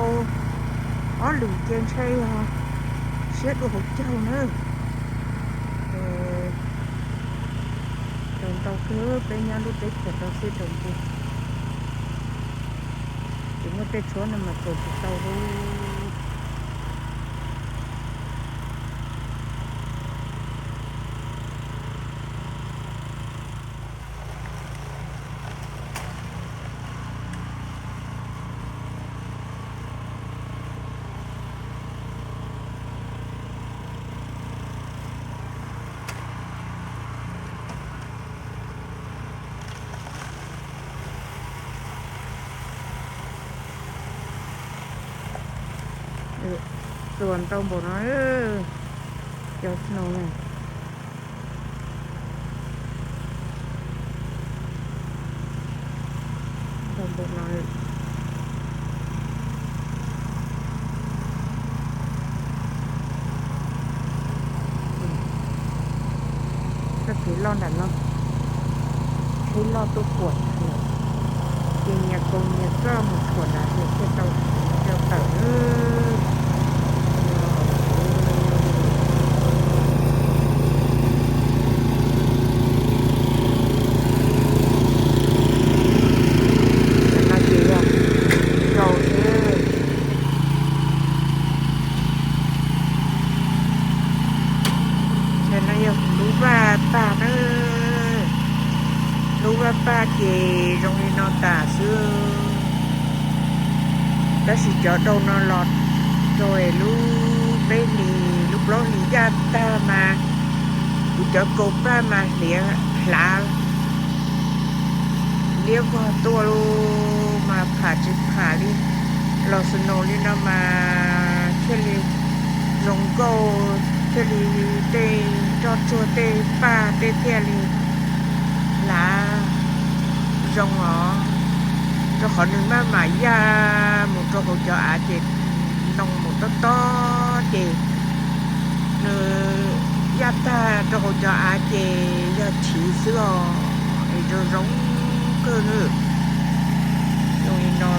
Ob lwm ces ntshai yog siab dua hauv caug na. Raug ntau kawg, peb nyob lub teb chaws rau xwb raug npua. Ces muaj tej tshuab no mas txaus tsis tau li. Txuas ntau npaum no, cov snow na. Ntau npaum no. Txoj kev loj nram no, tsheb loj tuaj kuam, ces nyias kaus nyias txoj mus kuam nrad ces thiaj tau siv coj tawm. Tam no ces yog rau xwb. Tam no yog lub vaj pag na. Lub vaj pag ces zoo li no tas xwb. Tab sis cov dhau no los rau lub peb hlis lub plaub hlis yaj tag mas kuv cov kaus paj mas hliav hlav liab vog tuaj mas pham tsis pham li. Los snow li no mas thiaj li zoo nkauj, thiaj li tej nroj tsuag tej paj tej thiaj li hlav zoo os. Rau qhov nws maj mam yaj mus rau hauv cov av ces noo mus tob tob ces nws yaj tag rau hauv cov av ces yog chiv xwb os, es zoo zoo kawg na. Zoo li no.